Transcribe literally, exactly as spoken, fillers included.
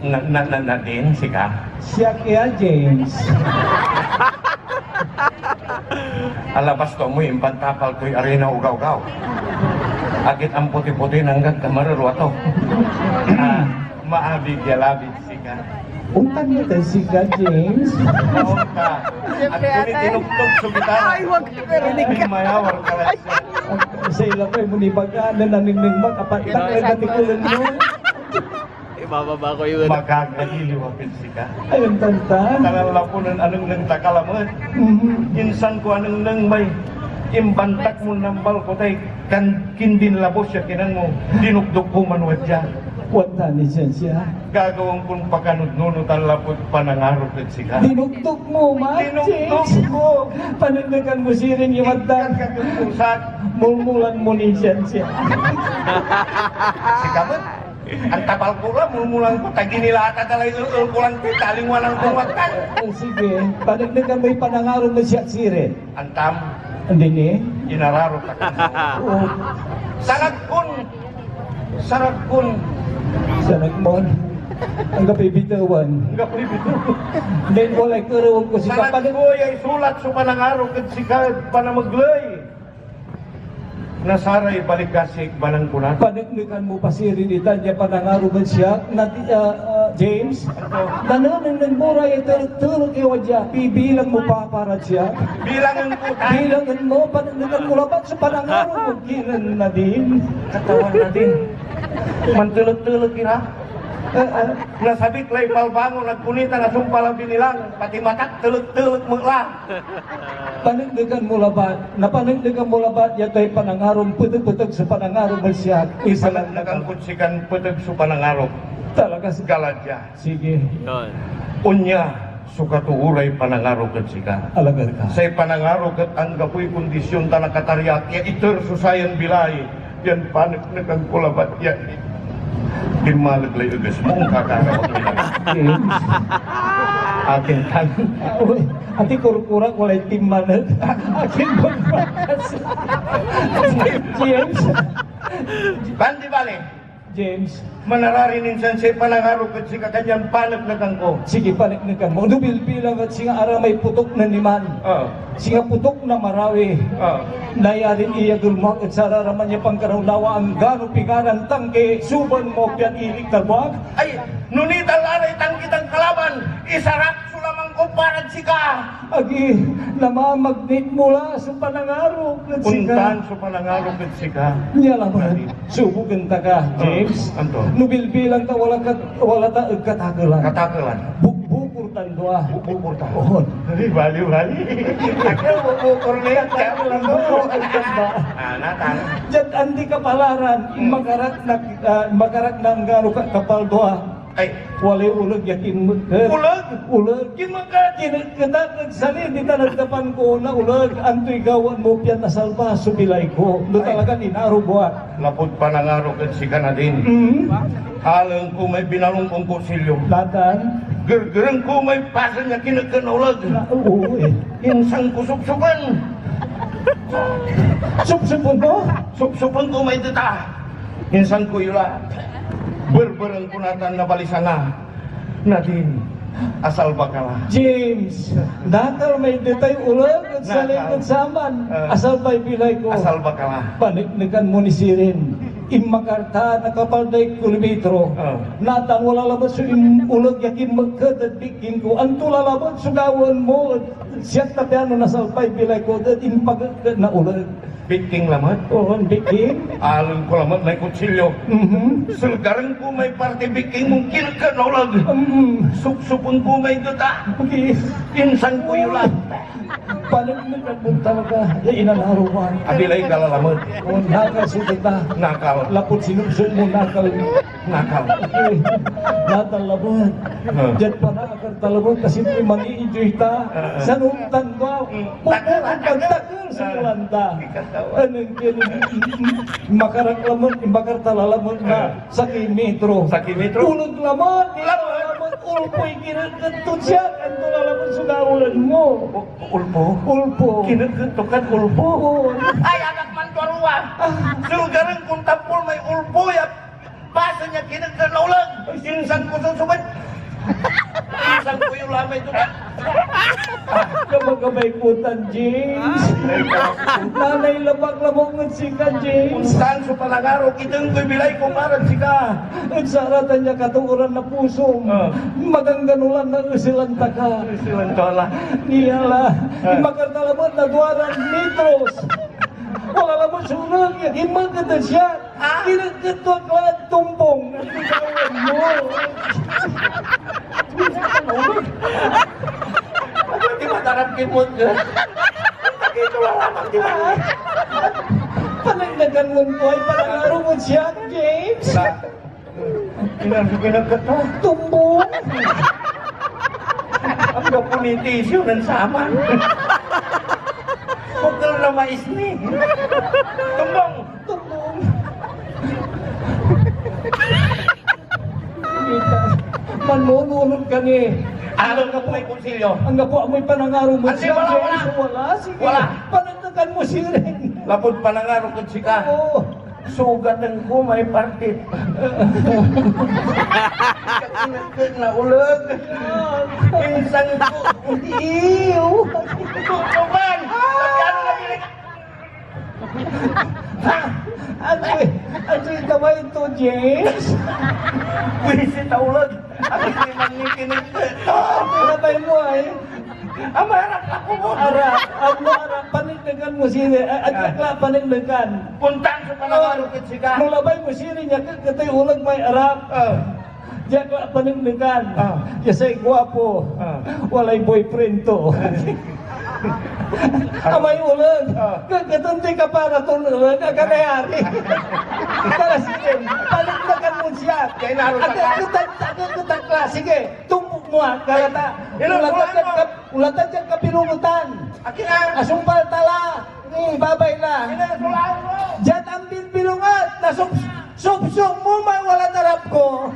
Na, na, na, Nadine, sika? Siak ya, James. Alabas to moy impantapal toy arina ogaw-gaw. Agit amputi-puti nanggad kamarerwa to. Ah, maabig ya labid sika. Ontan ya tay sika, James. Maong ka. At kumi tinuktok so gitara. Ay, wag ka narinig. Mayawar ka lang siya. Say labay mo ni baga, na nanengneng mo, kapat-, Ina- na natikulan mo. Ibababa ko yun. Makagagiliw a pid sika. Ay, ang tanta. Tanan lapunen anengneng ta ka lamet. Mhm. Insan ko anengneng may imbantak mon nambal ko tay kan-, kindin labos ya kinan mo, dinukdok ko man wadya. Wanta ni siansia. Gagawaen kon pakanudnunotan lapud panangarok ed sika. Dinukdok mo, Martin. Dinukdok ko. Panengnengan mo sirin yung wadtan. Ikakakapusat. Mulmulan mo ni siansia. Sika met. Antapal ko la, mulmulan ko, ta ginilata da lay el-el ko lan pita, alingwanan ko wadtan. Oh, sige, paneknekan moy panangaro mo siak sirin. Antam? Andi ni? Inararo ta ka. Oh. Sarag kon, sarag kon. Sarag mon. Anggapoy bitewan. Anggapoy bitewan. Then walay kerewen ko si Sarat Kapalit. Ko yay sulat so panangaro ed sika ed panamegley na saray balikasi ed banang kunan. Paneknekan mo pa sirin itan ya panangaro ed siak, na, ah, ah, James. Anto? Nanenengneng mo ra ya terek-terek ya wadya, bibilang mo pa para siak. Bilangen ko, tan. Bilangen mo, paneknekan mo labat so panangaro mo, kinen Nadine. Katawan Nadine. Mantelek-telek ira. Eh, eh. Nasabik lay balbangon, agko ni ta nasumpal a binilang, pati matak, telek-telek met la. Paneknekan mo labat, napaneknekan mo labat, ya tay panangarom, petepeteg so panangarom ed siak. Ipaneknekan kod sikan peteg so panangarom. Talaga si Galatia. Sige. Yun. Onya so katooray panangarok ed sika. Alagad ka. Say panangarok et anggapoy kondisyon tan akataryak ya iter so sayan bilay. Pian paneknekan ko labat ya dinmaleg lay eges mo, kakaraw ak nila. James. Akin tan. Oy, ati kurkurak walay tinmaleg. Akin kurkurak. James. Bandi bali. James. Manararin insan say panangarok ed sika, kanyan paneknekan ko. Sige, paneknekan mo. No bilbilang et singa aramay putok nen liman. Ah. Singa putok na marawi. Ah. Nayarin iyagel mo ak ed sararaman ya pankarawnawa, anggano pigaran tangki, subaen mo pian iliktar mo ak? Ay, no nitan la ray tangki tan kalaban, isarak so laman ko parad sika. Agi, namamagnik mo la so panangarok ed sika. Ontan so panangarok ed sika. Nia lamet, suboken ta ka, James. Ah, anto? No bilbilang ta wala ka, wala ta ed katakelan. Katakelan. Bukbukor tan dua. Bukbukor tan. On. Ay, bali, bali. Takel, bukbukor ni. Katakelan, bukbukor tan dua. Ah, natan. Diad andi kapalaran, hmm, makarak na, ah, makarak na anggano ka-, kapal dua. Ay. Walay oleg ya kinmeket. Oleg? Oleg. Kinmeket. Kinmeket ak ed sali, ditan ed kapan ko na oleg. Antoy gawaen mo pian nasalba so bilay ko? No talagan inaro mo ak. Lapud panangarok ed sika Nadine. Mm. Alaen ko may binalong kong kutsilyo. Natan? Gergeren ko may pasen ya kinmeket na oleg. Na, oo, eh. Insan ko supsupen. Supsupen ko? Supsupen ko may deta. Insan ko ila. Berberen ko natan na balisanga. Nadine, asalba ka la. James, nakal may detay oleg ed salingkod saman. Ah. Asalbay bilay ko. Asalba ka la. Paneknekan mo ni sirin. Inmakar ta nakapal day kilometro. Ah. Natan wala labat so im-, oleg ya kinmeket ed biking ko. Anto la labat so gawaen mo ed siak ta piano nasalbay bilay ko et impakeket na oleg? Biking lamet? Oo, biking. Alaen ko lamet may kutsilyo. Mhm. Sulgaren ko may parti biking mo kineket na oleg. Mhm. Supsupen ko may deta. Okay. Insan ko ila. Paneknekan mo talaga ya inanaroman. Abilay ka la lamet. Oh, nakal so deta. Nakal. Lapud sinupsop mo, nakal. Nakal. Okay. Natan lamet. Huh. Diad panakar ta lamet, kasi mangi-enjoy ta. Ah, ah. Sanuktan ko. Hmm. Pupukot ang takal. Sa Yolanda. Ikatawa. Anong kin-, makarak lamet, makar ta la lamet na, ah, saki metro. Saki metro? Oleg lamet, lamet. Lamet, ulpoy kineket to siak, anto la lamet so gawaen mo? U-, ulpo? Ulpo. Kineket to kan ulpo? Oo. Ay, anak man to aruwa. Ah. Sulgaren kon tampol may ulpo, ya Pasen ya kineknek na uleg. Insan ko susubed. Insan ko yung lamay to. Gabagabay ko tan, James. Nanay labak labong ed sika, James. Ontan so panangaro, iteng koy bilay ko para ed sika. Ed saratan ya katooran na pusom, ah, maganggano lan naeselan ta ka. Eselan ta la. Nia la, ah, inmakar ta lamet na duaran metros. Wala lamet so uleg ya kinmeket ed siak. Ah? Kineket to ak la ed tumbong. Bitawan mo. Di matarap kinmeket. Dito lang lamang, di ba? Panagdagan mo to ay panangaro mo siya, James. Sa, inan ko kineket to. Tumbong. Ang kapuniti, isyo ng saman. Putol na mais ni. Tumbong. Tumbong. Manununot ka ni. Alam ka po may konsilyo. Anggapo amoy panangaro mo. Andi, siya, wala, James, wala. Wala, sige. Wala. Panagdagan mo sirin. Lapud panangaro kod sika. Oo. Sugaten ko may partit. Kineket na uleg. Insan ko. Iyo. Tutukan. Ano na bilik? Ano, ano yung kamay to, James? Buwisit a uleg. Ano yung mangikinig? Labay mo, ay. Ang maharap na kumot. Ara, ano, ara, panigdagan mo sini. A-, a-, Ah. Akla, panigdagan. Puntang sa panangaro kid sika. No labay mo sini, nia, ketoy uleg may arap. Ah. Diak la paneknekan. Ah. Ya say guapo, ah, walay boyfriend to. Ah. Amay uleg, ah, kakatonti ka para ton uleg, akanayari. Tara, sige, paneknekan mo siya. Kaya naroon ka. Aka-, aka-, aka-, aka-, klase, sige, tumbok mo, ah, kalata. Ino, Ulatan kulang mo. Ka-, ulatan ka kapilungutan. Akin, ah. Asumpal tala. Hmm, babay na. Ina, sulaw mo. Diad ambilbilongan, nasup-, supsop mo may walad arap ko.